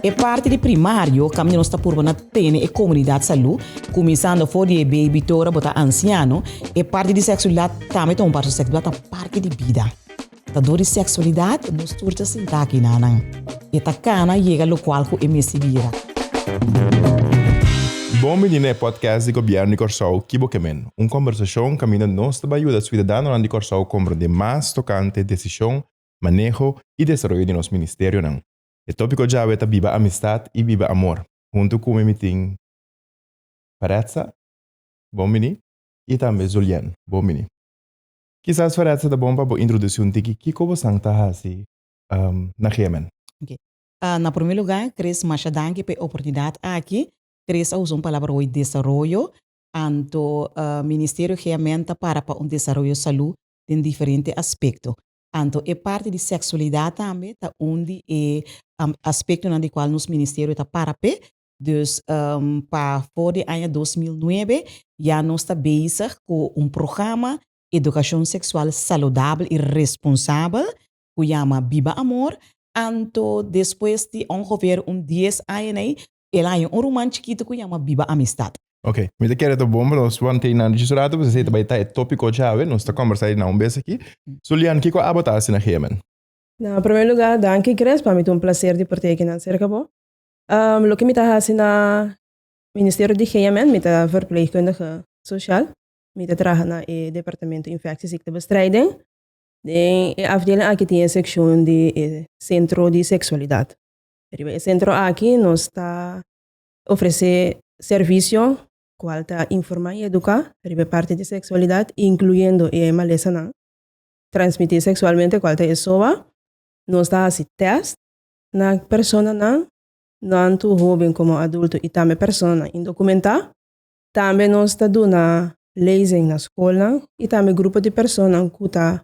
E parti di primario kaminda nos ta purba na tene e komunidat salú, kuminsando for di e baby te ora bo ta ansiano, e parti di seksualidat tambe ta un parti, seksualidat ta parti di bida. Ta dor di seksualidat nos tur ta sinta aki nanan. E ta kana yega lokual ku e mester bira. Bon bini na e podcast di Gobièrnu di Kòrsou Ki Bo Ke Men, un kòmbersashon kaminda nos ta bai yuda suidadanonan di Kòrsou komprondé mas tokante desishon, maneho i desaroyo di nos ministerionan. E tópiko djawe ta Biba Amistat i Biba Amor. Huntu ku mi mi tin Faretsa, bon bini, i tambe Zulien, bon bini. Kisas Faretsa ta bon pa bo introdusí un tiki kiko bosan ta hasi na GMN. Ok. Na promé lugá, Chris, masha danki pa e oportunidat aki. Chris a usa un palabra hoy, desaroyo. Anto Ministerio GMN ta para pa un desaroyo salú den diferente aspekto. Anto e parti di seksualidat tambe ta un di e aspektonan di kual nos ministerio ta para p'e. Dus pa for di aña 2009 ya nos ta bezig ku un programa edukashon seksual saludabel i responsabel ku yama Biba Amor. Anto despues di ongeveer un dies aña ei el haña un ruman chikitu ku yama Biba Amistad. Ok, mi ta kere ta bon pa nos want'ei nan djis un rato, pasobra esei ta bai ta e tópiko djawe, nos ta kòmbersá di nan un bes aki. Zulian, kiko abo ta hasi na GMN? Na promé lugá, danki Chris, pa mi ta un plaser di por ta aki nan serka bo. Loke mi ta hasi na Ministerio di GMN, mi ta verpleegkundige sosial, mi ta traha na e departamento infectieziektebestrijding. Den e afdeling aki tin e sekshon di e sentro di seksualidat. Riba e sentro aki nos ta ofresé servisio kual ta informá i eduká riba e parti di seksualidat, inkluyendo e malesanan transmití seksualmente kual ta e soa. Nos ta hasi tèst na personanan, tantu hóben komo adulto i tambe personanan indokumentá. Tambe nos ta duna lezing na skolnan i tambe grupo di personanan ku ta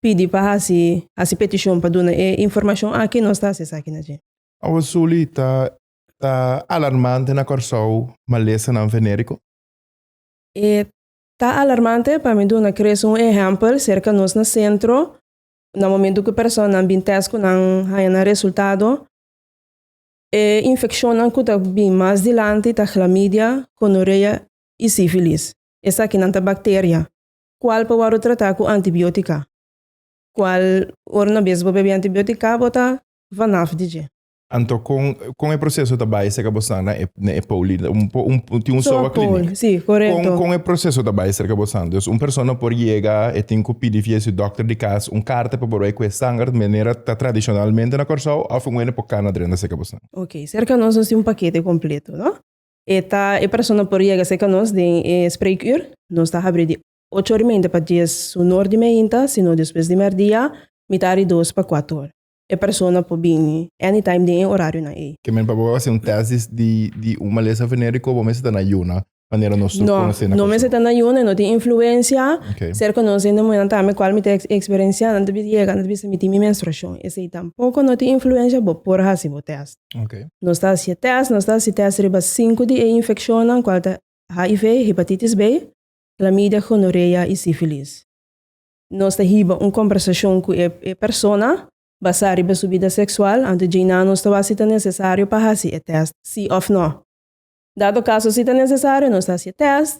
pidi pa hasi hasi petishon pa duna e informashon aki, nos ta hasi esaki na dje. Awa Suli, ta Ta alarmante na Kòrsou malesanan venériko? E ta alarmante pa mi duna Chris un ehèmpel serka nos na sentro na momentu ku personanan bin tèst ku nan haña nan resultado e infekshonnan ku ta bin mas dilanti ta glamidia, gonorea i sífilis. Esakinan ta bakteria kual por wòrdu tratá ku antibiotika kual ora na bes bo bebe antibiotika bo ta vanaf di dje. Anto kon kon e proseso ta bai serka bosan na e na e poli un un tin un Soa soa poli, clinic. sí, Kon korekto. kon e proseso ta bai serka bosan? Dus un persona por yega e tin ku pidi via su dòkter di kas un karta pa por bai ku e sanger manera ta tradishonalmente na Kòrsou òf un hende por kana drenta serka bosan? Ok, serka nos nos tin un pakete kompleto, no? E ta e persona por yega serka nos den e spreekuur, nos ta habri di ocho or i meinta pa dies unor di meinta, sino despues di mèrdia mitar di dos pa kuater or. E persona por bini anytime den e orarionan ei. Ke men pa bo hasi un test di di un malesa veneriko bo mester ta na yuna manera nos tur No, konosé na no Kòrsou. mester ta na yuna, e no tin influensia. Okay. Serka nos hende muhénan tambe kual mi ta eksperensiá nan ta bisa yega nan ta bisa mi tin mi menstruashon. Esei tampoko no tin influensia, bo por hasi bo test. Okay. Nos ta hasi e test, nos ta hasi test riba sinku di e infekshonnan kual ta HIV, hepatitis B, klamidia, gonorea i sífilis. Nos ta hiba un kombersashon ku e persona basá riba su bida seksual, anto djeiná nos ta wak si ta nesesario pa hasi e tèst, sí òf nò. Dado kaso si ta nesesario, nos ta hasi e tèst,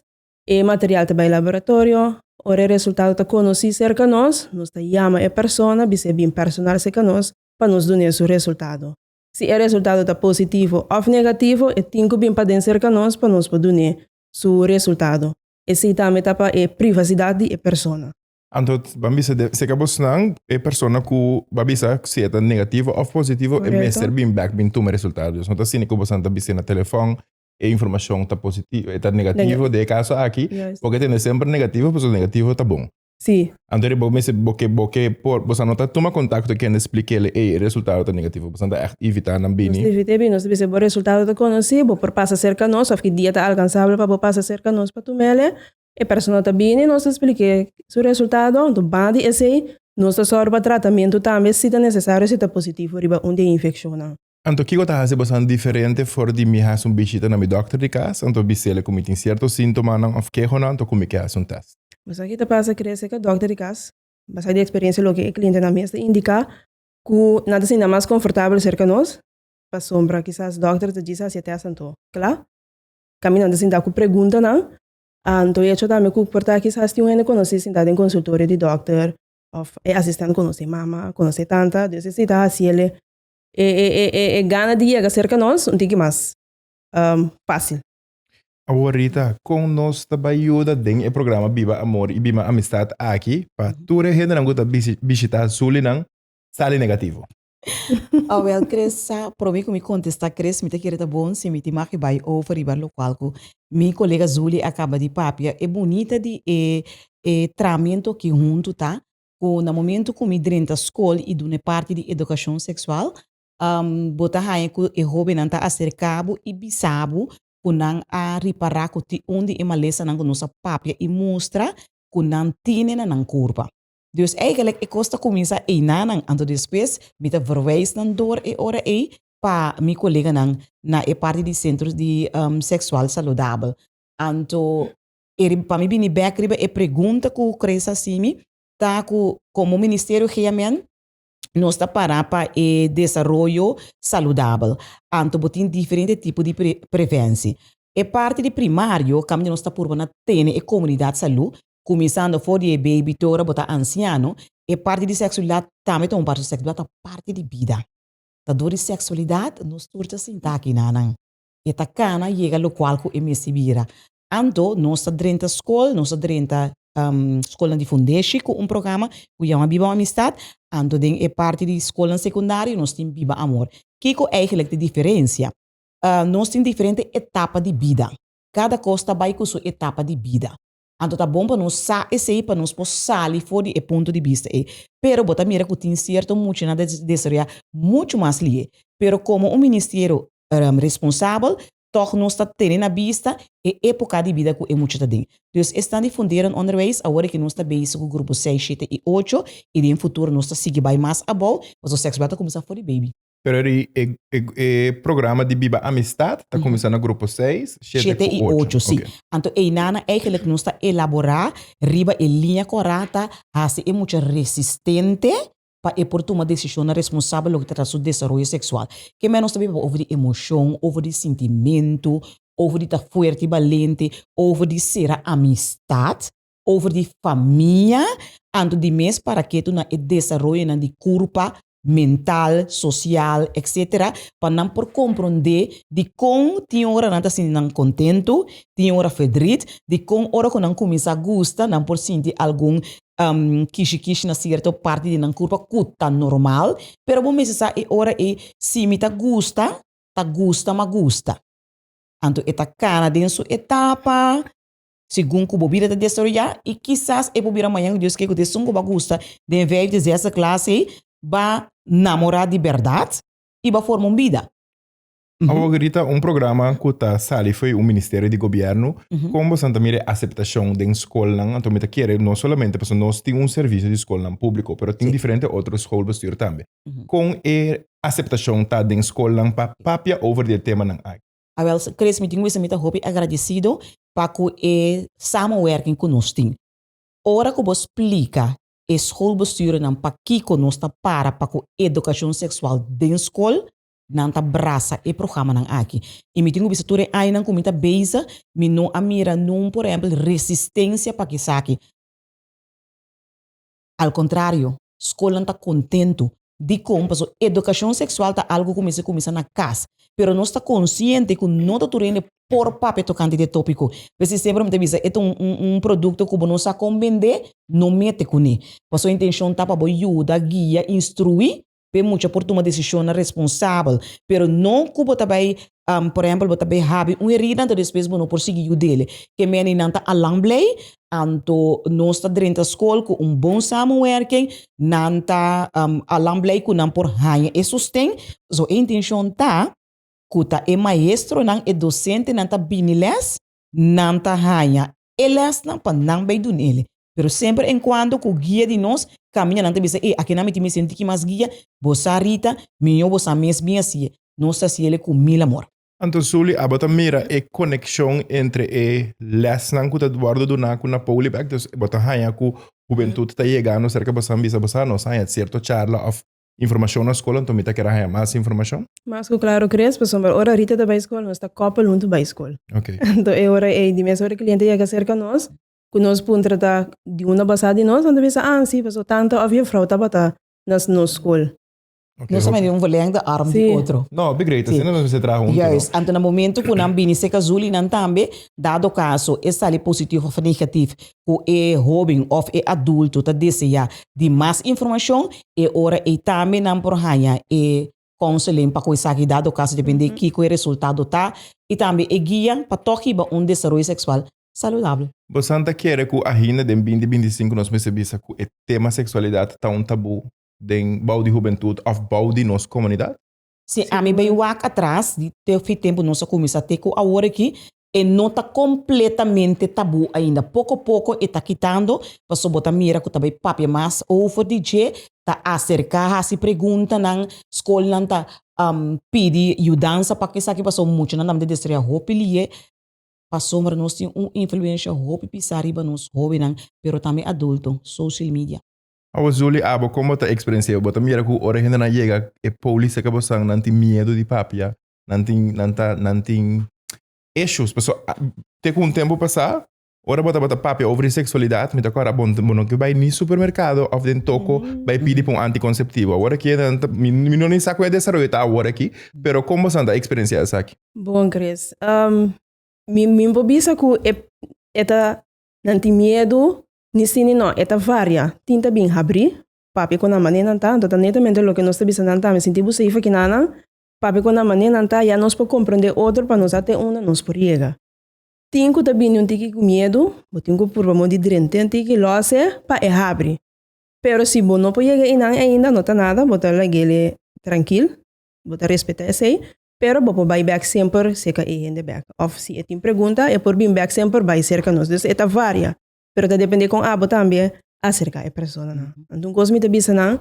e material ta bai laboratorio, ora e resultado ta konosí serka nos, nos ta yama e persona, bis'é bin personal serka nos pa nos dun'é su resultado. Si e resultado ta positivo òf negativo, e tin ku bin paden serka nos pa nos por dun'é su resultado. Esei tambe ta pa e privasidat di e persona. Anto ban bisa de seka bosnan e persona ku ba bisa si e ta negativo òf positivo e mester bin bèk bin tuma e resultado. Dus no ta asina ku bosan ta bis'é na telefòn e informashon ta positivo e ta negativo den e kaso aki bo ke tende semper negativo pasobra negativo ta bon. Sí. Anto bo mester bo ke bo ke por bosan no ta tuma kontakto kende splik'é ey e resultado ta negativo bosan ta ègt evitá nan bini. Nos ta evit'é bini nos ta bisa bo resultado ta konosí bo por pasa serka nos òf ki dia ta alkansabel pa bo pasa serka nos pa tum'el e persona ta bini nos ta splik'é su resultado anto banda di esei nos ta sòru pa tratamentu tambe si ta nesesario si ta positivo riba un di e infekshonnan. Anto kiko ta hasi bosan diferente for di mi hasi un bishita na mi dòkter di kas anto bis'el ku mi tin sierto síntomanan òf kehonan anto ku mi ke hasi un tèst? Bo sa ki ta pasa krese ku e dòkter di kas basá di eksperensia loke e klientenan mes ta indiká ku nan ta sinti nan mas konfortabel serka nos. Pasobra kisas dòkter ta djis hasi e tèst anto kla. Kaminda nan ta sinta ku preguntanan, anto e hecho tambe ku por ta kisas tin un hende konosí sinta den konsultorio di dòkter òf e asistent konosé mama, konosé tanta, dus esei ta hasi el e e gana di yega serka nos un tiki mas fásil. Awor Rita, kon nos ta bai yuda den e programa Biba Amor i Biba Amistad aki pa tur e hendenan ku ta bishita Zulinan sali negativo? Awel Chris sa prome ku mi kontesta Chris mi ta kere ta bon si mi tin mag bai over riba lokual ku mi kolega Zuly a kaba di papia. E bunita di e e tramento aki huntu ta ku na momento ku mi drenta skol i duna e parti di edukashon seksual bo ta haña ku e hobennan ta aserka bo i bisa bo ku nan a ripará ku tin un di e malesanan ku nos a papia i mustra ku nan tine na nan kurpa. Dus eigenlijk e kos ta kuminsá einanan, anto despues mi ta verwijs nan door e ora ei pa mi koleganan na e parti di sentro di seksual saludabel. Anto e pa mi bini bèk riba e pregunta ku Chris a hasi mi ta ku komo Ministerio GMN nos ta para pa e desaroyo saludabel. Anto bo tin diferente tipo di prevensi. E parti di primario kaminda nos ta purba na tene e komunidat salú, Kuminsando for di e baby te ora bo ta ansiano, e parti di seksualidat tambe ta un parti. Seksualidat ta parti di bida. Ta dor di seksualidat nos tur ta sinta aki nanan. E ta kana yega lokual ku e mester bira. Anto nos ta drenta skol, nos ta drenta skolnan di fundeshi ku un programa ku yama Biba un Amistad. Anto den e parti di skolnan sekundario nos tin Biba Amor. Kiko eigentlik ta e diferensia? Nos tin diferente etapa di bida. Kada kos ta bai ku su etapa di bida. Anto ta bon pa nos sa esei pa nos por sali for di e punto di bista ei. Pero bo ta mira ku tin sierto muchanan ta desaroyá muchu mas lié. Pero komo un ministerio responsabel, tòg nos ta tene na bista e époka di bida ku e mucha ta den. Dus esnan di Funderen Onderwijs, awor ku nos ta bezig ku grupo seis, shete i ocho, i den futuro nos ta sigui bai mas abou, pasobra sèks ta kuminsá for di baby. Pero e, e, e programa di Biba Amistad ta kuminsá na grupo 6, 7 i 8. Si. Okay. Anto einana eigenlijk nos ta elaborá riba e liña korata hasi e mucha resistente pa e por tuma desishonnan responsabel loke ta trata su desaroyo seksual. Ke men nos ta biba over di emoshon, over di sintimentu, over di ta fuerte i balente, over di sera amistad. Over di famia, anto di mes para ketu na e desaroyonan di kurpa, mental, sosial, etc. Pa nan por komprondé dikon tin ora nan ta sinti nan kontentu, tin ora ferdrit, dikon ora ku nan kuminsá gusta nan por sinti algun kishi kishi na sierto parti di nan kurpa ku ta normal, pero bo mester sa e ora ei si mi ta gusta, ta gusta ma gusta. Anto e ta kana den su etapa. Segun ku bo bida ta desaroyá i kisas e por bira mañan ku Dios ke ku ta esun ku bo a gusta den vijfde, zesde klas ei ba namorá di bèrdat i ba forma un bida. Awor Rita, un programa ku ta sali fo'i un ministerio di gobièrnu, kon boso ta mira e aseptashon den skolnan? Anto mi ta kere no solamente pasobra nos tin un servisio di skolnan públiko, pero tin diferente otro schoolbestuur tambe. Kon e aseptashon ta den skolnan pa papia over di e temanan aki? Awel, Chris, mi tin ku bisa mi ta hopi agradesido pa ku e samenwerking ku nos tin. Ora ku bo splika e schoolbestuurnan pakiko nos ta para pa ku edukashon seksual den skol, nan ta brasa e programanan aki. I mi tin ku bisa tur e añanan ku mi ta bezig, mi no a mira nun, por ehèmpel, resistensia pa esaki. Al kontrario, skolnan ta kontentu. Dikon? Pasobra edukashon seksual ta algu ku mester kuminsá na kas. Pero nos ta konsiente ku no ta tur hende por papia tokante di e tópiko. P'esei semper mi ta bisa e ta un un produkto ku bo no sa kon bendé, no mete kuné. Pasobra intenshon ta pa bo yuda, guia, instruí p'e mucha por tuma desishonnan responsabel. Pero no ku bo ta bai, por ehèmpel, bo ta bai habi un herida anto despues bo no por sigui yud'el. Ke meni nan ta alang blei, anto nos ta drenta skol ku un bon samenwerking, nan ta alang blei ku nan por haña e sosten. So e intenshon ta ku ta e maestronan, e dosentenan ta bini lès, nan ta haña e lèsnan pa nan bai dun'el. Pero semper en cuando cu guia di nos caminda nan ta bisa ey aki nan mi tin mester un tiki mas guia, bo sa Rita, mijo bo sa mes bien haci'e, nos ta haci'ele cu mil amor. Anto Sully abo ta mira e conexion entre e lesnan cu ta wordo duna cu na Polybag, dus bo ta haya cu hubentud ta yegando cerca boso a bisa boso nos a haya cierto charla of. informashon na skol, anto mi ta kere haña mas informashon. Mas ku klaro Chris, pasobra ora Rita ta bai skol nos ta koppel huntu bai skol. Ok. Anto e ora ei di mes ora e kliente yega serka nos, ku nos puntra ta di unda basá di nos, nan ta bisa ah si pasobra tanta òf jefrou tabata na nos skol. Ok, Nos hopi. tambe un verlengde arm di Sí. otro. No, hopi great, Sí. asina nos mester traha huntu, no? Juist, anto na momento ku nan bini serka Zuli nan tambe, dado kaso e sali positief of negatief, ku e hóben òf e adulto ta deseá di mas informashon, e ora ei tambe nan por haña e counseling pa ku esaki dado kaso depende kiko e resultado ta i tambe e guia pa tòg hiba un desaroyo seksual saludabel. Bosan ta kere ku ahinda den binti 25 nos mester bisa ku e tema seksualidat ta un tabú den bou di hubentut òf bou di nos komunidat? Si ami bai wak atras di te fi tempu nos a kuminsá te ku awor aki, e no ta kompletamente tabú ainda. Poko poko e ta kitando, pasobra bo ta mira ku ta bai papia mas over di dje, ta aserká hasi preguntanan, skolnan ta pidi yudansa pa esaki pasobra muchanan tambe ta destruyá hopi lié, pasobra nos tin un influensha hopi pisá riba nos hóbennan, pero tambe adulto, social media. Awo Zuli, abo kon bo ta eksperensi'é? Bo ta mira ku ora hendenan yega e polis serka bosan nan tin miedu di papia, nan tin nan ta nan tin issues. Pasobra te ku un tempu pasá ora bo tabata papia over di seksualidat mi ta kòrda bo bo no ke bai ni supermerkado òf den toko bai pidi pa un antikonseptivo. Awor aki nan ta mi mi no ni sa ku e desaroyo ta awor aki, pero kon bosan ta eksperensiá esaki? Bon Chris, mi mi por bisa ku e e ta nan tin miedu Ni si ni no, e ta varia. Tin ta bin habrí, papia ku nan manera nan ta, anto ta netamente loke nos ta bisa nan tambe, sinti bo safe akinanan, papia ku nan manera nan ta, ya nos por komprendé otro pa nos sa te unda nos por yega. Tin ku ta bini un tiki ku miedu, bo tin ku purba mon di drent'é un tiki lòs'é pa e habri. Pero si bo no por yega einan ainda, no ta nada, bo ta lag'é trankil, bo ta respetá esei, pero bo por bai bèk semper serka e hende bèk. Òf si e tin pregunta, e por bin bèk semper bai serka nos. Dus e ta varia. Pero ta depende kon abo tambe aserka e personanan. Anto un kos mi ta bisa nan,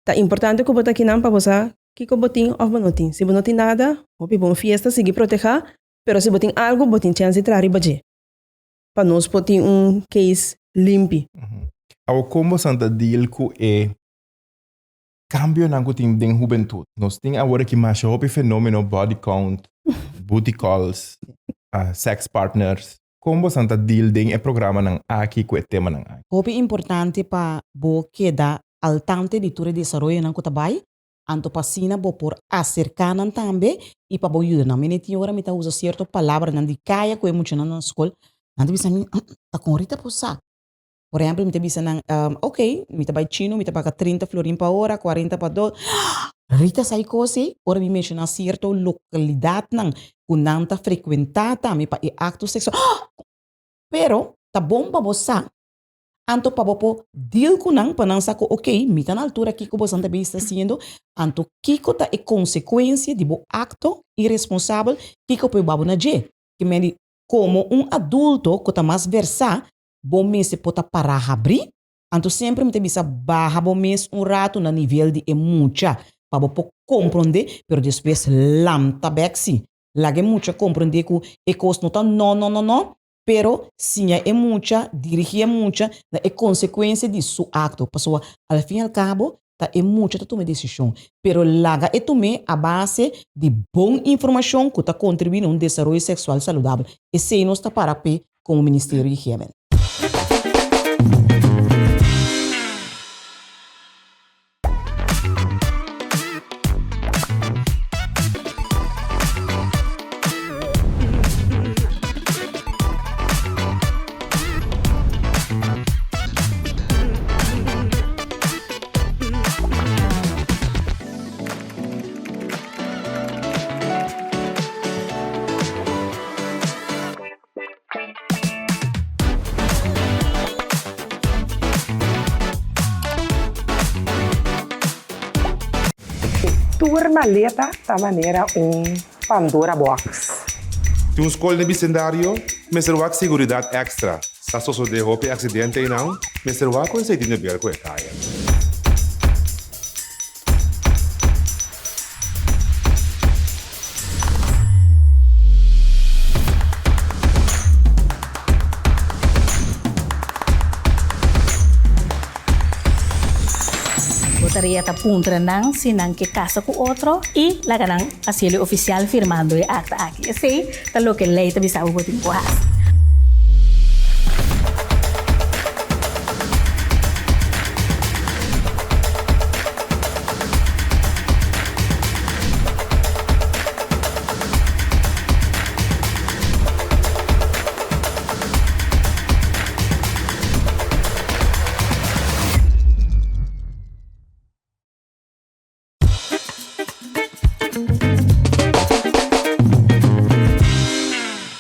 ta importante ku bo ta kinan pa bo sa kiko bo tin òf bo no tin. Si bo no tin nada, hopi bon fiesta, sigui protehá, pero si bo tin algu, bo tin chèns di traha riba dje pa nos por tin un case limpi. Awor kon boso ta deal ku e kambionan ku tin den hubentut? Nos tin awor aki masha hopi fenomeno body count, booty calls, sex partners. Kon bosan ta deal den e programanan aki ku e temanan aki? Hopi importante pa bo keda al tante di tur e desaroyonan ku ta bai, anto pa asina bo por aserká nan tambe i pa bo yuda nan. Mene tin ora mi ta usa sierto palabranan di kaya ku e muchanan na skol, nan ta bisa mi, ta kon Rita por sa? Por ehempel mi ta bisa nan, ok, mi ta bai chino, mi ta paga 30 florin pa ora, 40 pa dos. Rita sa e kos ei, ora mi menshoná sierto lokalidatnan ku nan ta frekuentá tambe pa e akto seksual. Pero ta bon pa bo sa, anto pa bo por deal ku nan, pa nan sa ku ok, mi ta na altura kiko boso ta bin ta hasiendo, anto kiko ta e konsekuensia di bo akto iresponsabel, kiko por hiba bo na dje. Ki mende komo un adulto ku ta mas versá, bo mester por ta pará habrí, anto semper mi ta bisa baha bo mes un ratu na nivel di e mucha pa bo por komprondé, pero despues lanta bèk sí. Laga e mucha komprondé ku e kos no ta no no no no, pero siña e mucha, dirigí e mucha na e konsekuensia di su akto, pasobra al fin i al kabo ta e mucha ta tuma e desishon, pero laga e tum'é a base di bon informashon ku ta kontribuí na un desaroyo seksual saludabel. Esei nos ta para p'e komo Ministerio di Higiene. Tur maleta ta manera un Pandora box. Tin un skol den bisendario mester wak siguridat èkstra. Sa sosodé hopi aksidente einan, mester wak ku esei tin de ber ku e kaya. Bo tarea ta puntra nan si nan ke kasa ku otro i laga nan hasiel e ofisial firmando e akta aki. Esei ta loke lei ta bisa bo bo tin ku hasi.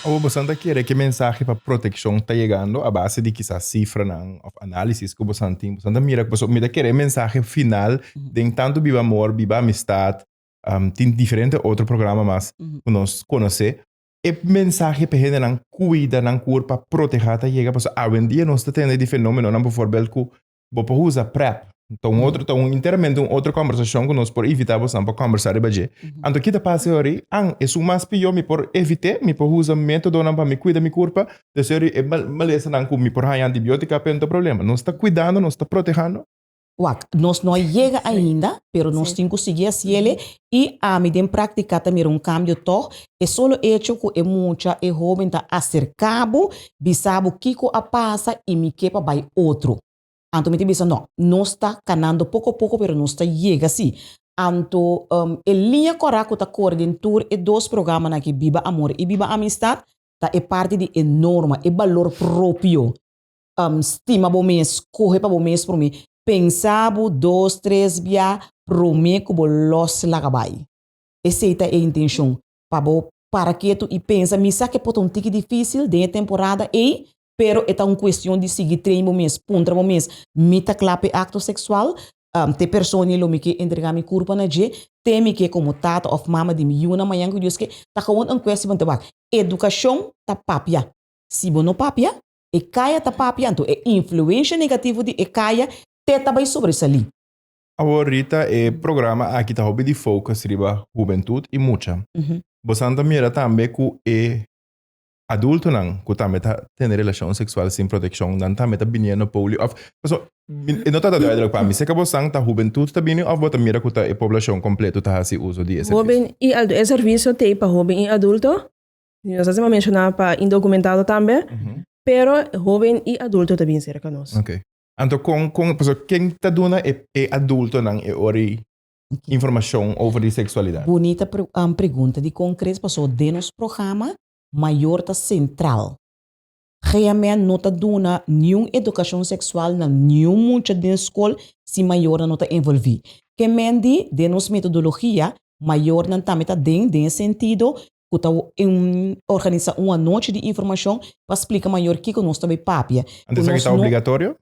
Awor bosan ta kere ke mensahe pa protekshon ta yegando a base di kisas sifranan òf análisis ku bosan tin? Bosan ta mira ku pasobra mi ta kere e mensahe final den tantu Biba Amor, Biba Amistad, tin diferente otro programa mas ku nos konosé. E mensahe pa e hendenan kuida nan kurpa, protehá ta yega pasobra awendia nos ta tende di fenomenonan bivoorbeeld ku bo por usa prep. Ta un otro, ta un enteramente un otro kòmbersashon ku nos por invitá bosnan pa kòmbersá riba dje. Anto ki ta pasa e ora ei? An, esun mas pió mi por evit'é, mi por usa métodonan pa mi kuida mi kurpa, des e ora ei e malesanan ku mi por haña antibiótika p'e no ta problema. Nos ta kuidando, nos ta protehando. Wak, nos no a yega ainda, pero nos tin ku sigui hasiel i ami den práktika ta mira un kambio tòg. E solo echo ku e mucha, e hóben ta aserká bo, bisa bo kiko a pasa i mi ke pa bai otro. Anto mi ta bisa no, nos ta kanando poko poko pero nos ta yega si. Anto e liña kòrá ku ta kore den tur e dos programanan aki, Biba Amor i Biba Amistad, ta e parti di e norma, e balor propio. Stima bo mes, skohe pa bo mes promé. Pensa bo dos, tres bia promé ku bo lòs laga bai. Esei ta e intenshon, pa bo para ketu i pensa. Mi sa ku e por ta un tiki difísil den e temporada ei, pero e ta un kuestion di sigui train bo mes, puntra bo mes, Mi ta kla pa e akto seksual? Te persona ei lo mi ke entregá mi kurpa na dje? Te mi ke komo tata òf mama di mi yunan mañan ku Dios ke? Ta gewoon un kuestion pa wak. Edukashon ta papia. Si bo no papia, E kaya ta papia, anto e influensha negativo di e kaya te ta bai sobresalí. Awor Rita, e programa aki ta hopi di focus riba hubentud y mucha. Bosan ta mira tambe cu e adultonan cu tambe ta tene relacion sexual sin proteccion, nan tambe ta biniendo poli of, pasobra e no ta ta duidelijk pa mi, si bosan ta hubentud ta bini of bo ta mira cu ta e poblacion completo ta haci uso di e servicio? Hoben y adulto, e servicio t'ey pa hoben y adulto. Nos a sema menshoná pa indokumentado tambe, pero hóben i adulto ta bin serka nos. Ok. Anto kon, kon, pasobra ken ta duna e, e adultonan e ora ei informashon over di seksualidat? Bunita pregunta. Dikon Chris? Pasobra den nos programa mayor ta sentral. GMN no ta duna niun edukashon seksual na niun mucha den skol si mayornan no ta envolví. Ke men di, den nos metodologia, mayornan tambe ta den, den e sentido ku ta organisá un anochi di informashon pa splika mayor kiko nos ta bai papia. Anto esaki ta obligatorio?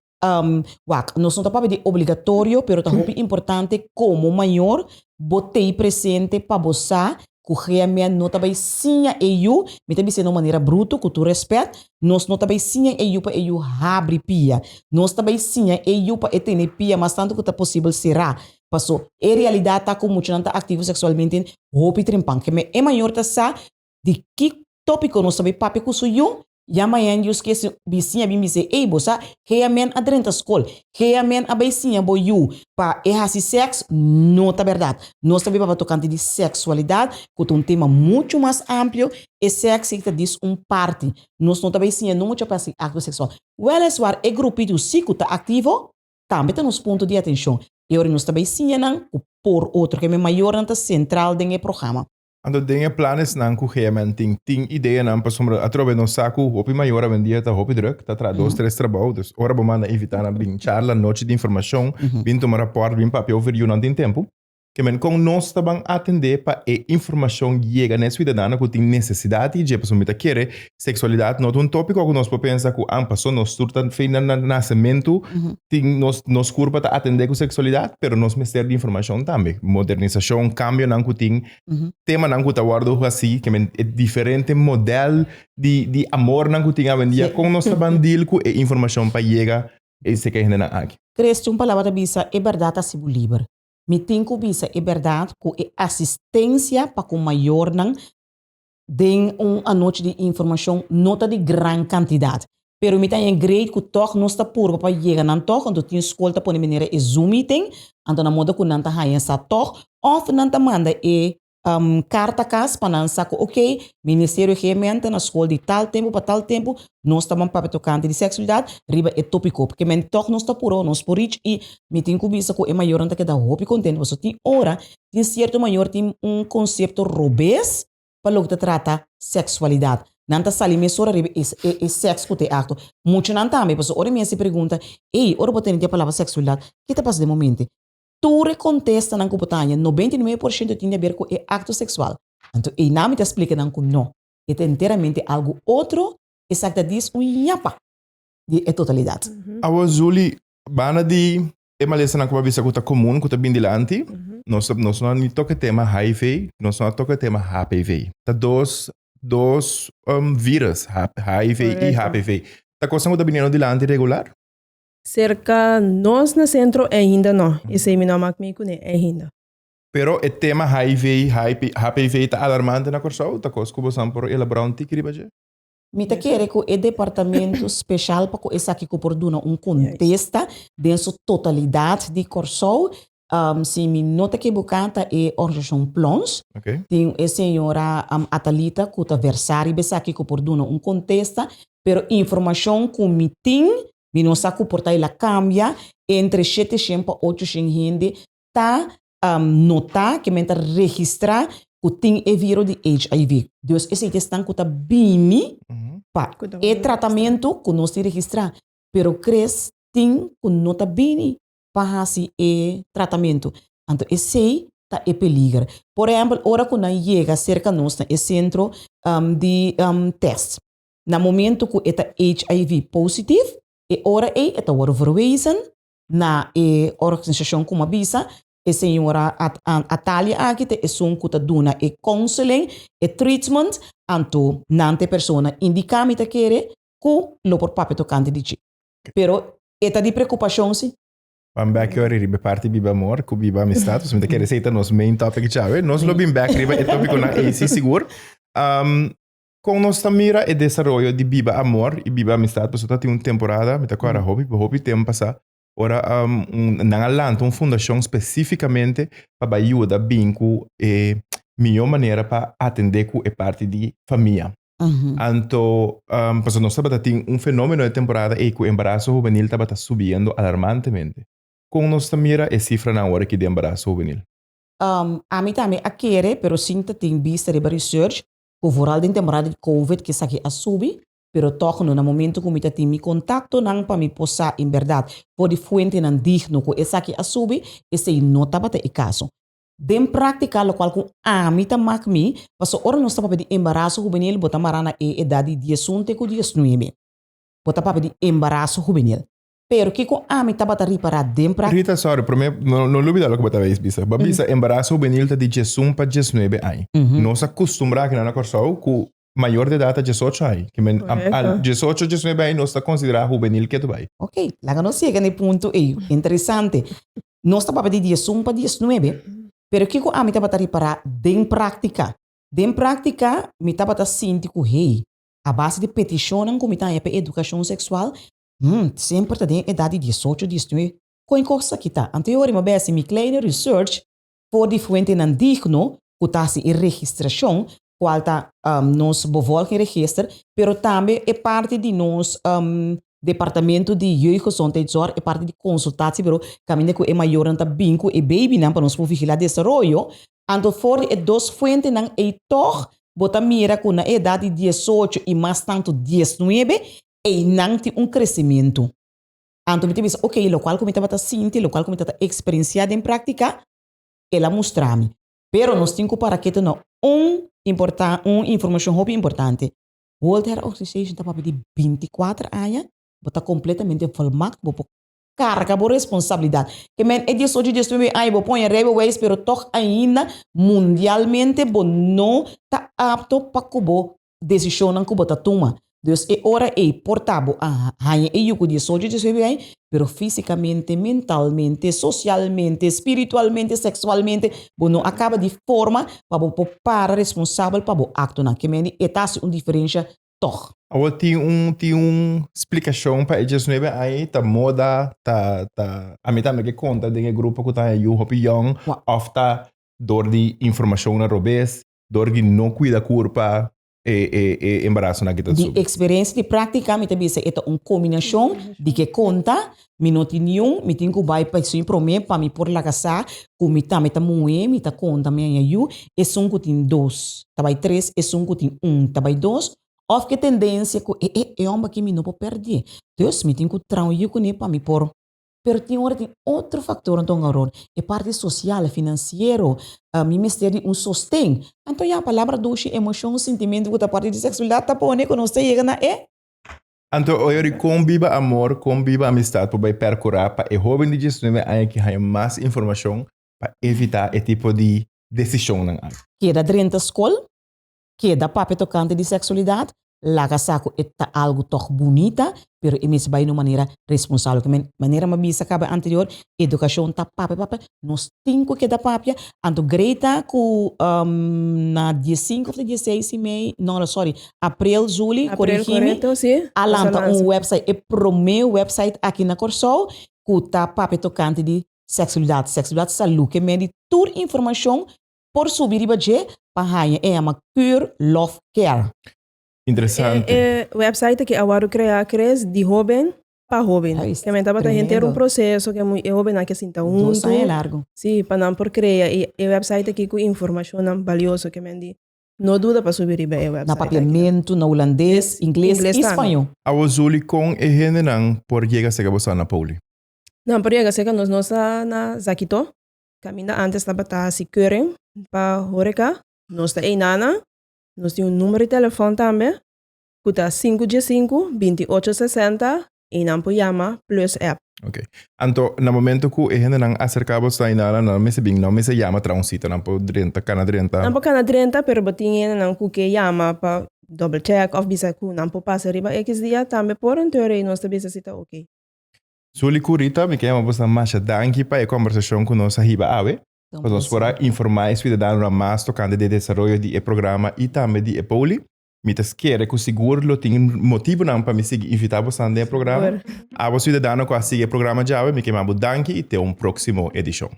Wak, nos no ta papia di obligatorio, pero ta hopi importante komo mayor bo tei presente pa bo sa ku GMN no ta bai siña e yu, mi ta bis'é na un manera bruto, ku tur rèspèt, nos no ta bai siña e yu pa e yu habri pia. Nos ta bai siña e yu pa e tene pia mas tantu ku ta posibel será. Paso, e realidat ta ku muchanan ta aktivo seksualmente hopi trempan. Keme e mayor ta sa di ki tópiko nos ta bai papia ku su yu, ya mañan Dios ke si bisiña bin bis'é, Ey, bo sa, gea men a drenta skol, gea men a bai siña bo yu pa e hasi sèks. No ta bèrdat. Nos ta bai papia tokante di seksualidat, ku ta un tema muchu mas amplio. E sèks ei ta dis un parti. Nos no ta bai siña no mucha pa hasi akto seksual. Wèleswar e grupito si ku ta aktivo, tambe ta nos punto di atenshon. E ora nos ta bai siña nan ku por otro ke mi mayornan ta sentral den e programa. Anto den e planesnan ku GMN tin, tin ideanan pasobra atrobe nos sa ku hopi mayor awendia ta hopi druk, ta traha dos tres trabou, dus ora bo manda invitá nan bin charla nochi di informashon, bin tuma rapòrt, bin papia over yu nan tin tempu. Ke men kon nos ta ban atendé pa e informashon yega na e suidadano ku tin nesesidat di dje? Pasobra mi ta kere seksualidat no ta un tópiko ku nos por pensa ku an paso nos tur ta fin na nasementu tin nos nos kurpa ta atendé ku seksualidat pero nos mester di informashon tambe. Modernisashon, kambionan ku tin, temanan ku ta wòrdu hasí ke men e diferente modèl di di amornan ku tin awendia kon nos ta ban deal ku e informashon pa yega e seka e hendenan aki? Kreste un palabra ta bisa e bèrdat ta hasi bo liber. Mi tin ku bisa e bèrdat ku e asistensia pa ku mayornan den un anochi di informashon no ta di gran kantidat. Pero mi ta haña great ku tòg nos ta purba pa yega nan tòg, anto tin skol ta pone manera e Zoom meeting, anto na moda ku nan ta haña sa tòg, òf nan ta manda e karta kas pa nan sa ku ok, Ministerio GMN ta na skol di tal tempu pa tal tempu, nos ta ban papia tokante di seksualidat riba e topiko. Paske men tòg nos ta purba, nos por reach i mi tin ku bisa ku e mayornan ta keda hopi kontentu pasobra tin ora tin sierto mayor tin un konsepto robes pa loke ta trata seksualidat. Nan ta sali mesora riba e e sèks ku ta e akto. Muchanan tambe, pasobra ora mi hasi pregunta, ey, ora bo tene di e palabra seksualidat, ke ta pasa den momente? Tur e kontestanan ku bo ta haña, 99% tin di aber ku e akto seksual. Anto einan mi ta splika nan ku no, e ta enteramente algu otro, esaki ta dis un yapa di e totalidat. Awor Zuli, banda di e malesanan ku bo a bisa ku ta komun, ku ta bin dilanti, nos nos no a ni toka e tema HIV, nos no a toka e tema HPV. Ta dos dos virus, HIV i HPV. Ta kosnan ku ta biniendo dilanti regular? Serka nos na sentro ainda no. Esei mi no a mak mi kuné ainda. Pero e tema HIV, HPV ta alarmante na Kòrsou? Ta kos ku bosan por elaborá un tiki riba dje? Mi ta kere ku e departamento speshal pa ku esaki ku por duna un kontesta den su totalidat di Kòrsou, si mi no ta ekiboká ta e organisashon Plons. Tin e señora Atalita ku ta versá riba esaki ku por duna un kontesta, pero informashon ku mi tin, mi no sa ku por ta el a kambia, entre sheteshen pa ochoshen hende ta notá, ke men ta registrá ku tin e viro di HIV. Dus esei ta esnan ku ta bini pa e tratamentu ku nos tin registrá. Pero Chris tin ku no ta bini pa hasi e tratamentu. Anto esei ta e peliger. Por ehèmpel, ora ku nan yega serka nos na e sentro di tèst, na momentu ku e ta HIV positif, e ora ei e ta wòrdu verwezen Na e organisashon ku mi a bisa, e señora Atalia aki ta esun ku ta duna e counseling, e treatment, anto nan ta e persona indiká mi ta kere ku lo por papia tokante di dje. Pero e ta di preokupashon si. Ban bek yori riba e parti biba amor ku biba amistad, pasobra mi ta kere esei ta nos main topic djawe. Nos lo bin bek riba e topikonan ei si sigur. Kon nos ta mira e desaroyo di biba amor i biba amistad? Pasobra ta tin un temporada, mi ta kòrda hopi, hopi tempu pasá, ora un nan a lanta un fundashon spesífikamente pa bai yuda bin ku e mihó manera pa atendé ku e parti di famia. Anto, pasobra nos tabata tin un fenómeno e temporada ei ku embaraso hubenil tabata subiendo alarmantemente. Kon nos ta mira e sifranan awor aki di embaraso hubenil? Ami tambe a kere, pero sin ta tin bista riba research, ku vooral den temporada di covid ku esaki a subi, pero tòg no na momento ku mi ta tin mi kontaktonan pa mi por sa en bèrdat for di fuentenan digno ku esaki a subi, esei no tabata e kaso. Den práktika lokual ku ami ta mak mi, pasobra ora nos ta papia di embaraso hubenil bo ta mará na e edat di diesun te ku diesnuebe, bo ta papia di embaraso hubenil. Pero kiko ami tabata ripará den práktika? Rita, sorry, promé, no, no lubidá loke bo ta bisa. Bo a bisa embaraso hubenil ta di diesun pa diesnuebe aña. Nos a kustumbrá akinan na Kòrsou ku mayor di edat ta diesocho aña. Ke men, al diesocho, diesnuebe aña nos ta konsiderá hubenil ketu bai. Ok, laga nos yega na e punto ei. Interesante. Nos ta papia di diesun pa diesnuebe, pero kiko ami tabata ripará den práktika? Den práktika mi tabata sinti ku, hey, a base di petishonnan ku mi ta haña pa e edukashon seksual, Hm, semper ta den edat di diesocho, diesnuebe. Kon e kos aki ta? Anto e ora mi a bai hasi mi kleine research for di fuentenan digno ku ta hasi e registrashon, kual ta nos bevolkingregister, pero tambe e parti di nos departamento di jeugdgezondheidszorg, e parti di consultatiebureau, kaminda ku e mayornan ta bin ku e babynan pa nos por vigilá desaroyo. Anto for di e dos fuentenan ei tòg bo ta mira ku na e edat di diesocho i mas tantu diesnuebe Einan tin un kresementu. Anto mi ta bisa, ok, lokual ku mi tabata sinti, lokual ku mi tabata eksperensiá den práktika, el a mustra mi. Pero nos tin ku para ketu na un importa, un informashon hopi importante. World Health Organization ta papia di binti kuater aña, bo ta kompletamente volmakt, bo por karga bo responsabilidat. Ke men e diesocho, diesnuebe aña bo pon e rijbewijs, pero tòg ainda mundialmente bo no ta apto pa ku bo desishonnan ku bo ta tuma. Dus e ora ei por ta bo a haña e yu ku diesocho, diesnuebe aña, pero físikamente, mentalmente, sosialmente, spiritualmente, seksualmente, bo no a kaba di forma pa bo por para responsabel pa bo aktonan. Ke mende e ta hasi un diferensha. Tòg. Awor tin un tin un splikashon pa e diesnuebe aña ei? Ta moda? Ta ta ami tambe ke konta den e grupo ku ta haña yu hopi yòn òf ta dor di informashonnan robes, dor di no kuida kurpa e e e embarasonan aki ta Di subi? eksperensia di práktika mi ta bisa e ta un kombinashon di ke konta, mi no tin niun, mi tin ku bai pa esun promé pa mi por laga sa ku mi tambe ta muhé, mi ta konta mi haña yu, esun ku tin dos ta bai tres, esun ku tin un ta bai dos, òf ke tendensia ku e e e hòmber aki mi no por pèrdè, dus mi tin ku traha un yu kuné pa mi por. Pero tin ora tin otro factor anto Aron, e parti social, financiero, mi mester di un sosten. Anto ya, palabra dushi, emocion, sintimento cu ta parti di sexualidad ta pone cu nos ta yega na e. Anto oi con biba amor, con biba amistad por bay percura pa e hoben di diesnuebe aña ki haña mas informacion pa evita e tipo di decisionnan aki. Keda drenta scol, keda papia tokante di seksualidat, laga sa ku e ta algu tòg bunita, pero e mester bai na un manera responsabel. Ku men manera mi a bisa kaba anterior, edukashon ta papia papia, nos tin ku keda papia. Anto Greta ku na diesinku òf dieseis di mei, no no sorry, aprel Zuli, Aprel korigí mi, korekto, si. a Nos a lanta un lansa. website, e promé website aki na Kòrsou ku ta papia tokante di seksualidat, seksualidat salú, ke men di tur informashon por subi riba dje pa haña e yama Cure Love Care. Interesante. E website aki a wòrdu kreá Chris di hóben pa hóben. Juist, Ke men tabata henter un tremendo. proseso ke e hóbennan ke sinta Dos huntu. aña largu. Sí, pa nan por krea e e website aki ku informashonnan balioso ke men di no duda pa subi riba e Na website aki. papiamentu, na hulandes, ingles Ingles i tambe. spañó. Awo Zuli kon e hendenan por yega serka boso na Poli? Nan por yega serka nos, nos ta na Zakito. Kaminda antes tabata hasi keuring pa horeca, nos ta einana, nos tin un numero di telefòn tambe ku ta sinku diesinku, binti ocho sesenta, einan por yama plus app. Ok. Anto na momento ku e hendenan aserká bo sta einana, nan mester bin, nan mester yama traha un sita, nan por drenta, kana drenta. Nan por kana drenta, pero bo tin hendenan ku ke yama pa double check òf bisa ku nan por pasa riba ekis dia tambe por, anto rei nos ta bisa si ta ok. Zuli ku Rita, mi ke yama bosnan masha danki pa e kombersashon ku nos a hiba awe. Pa nos por a informá e suidadanonan mas tokante di e desaroyo di e programa i tambe di e poli. Mi ta skere ku sigur lo tin motibunan pa mi sigui invitá bosnan den e programa. Abo suidadano ku a sigui e programa djawe, mi ke yama bo danki i te un próksimo edishon.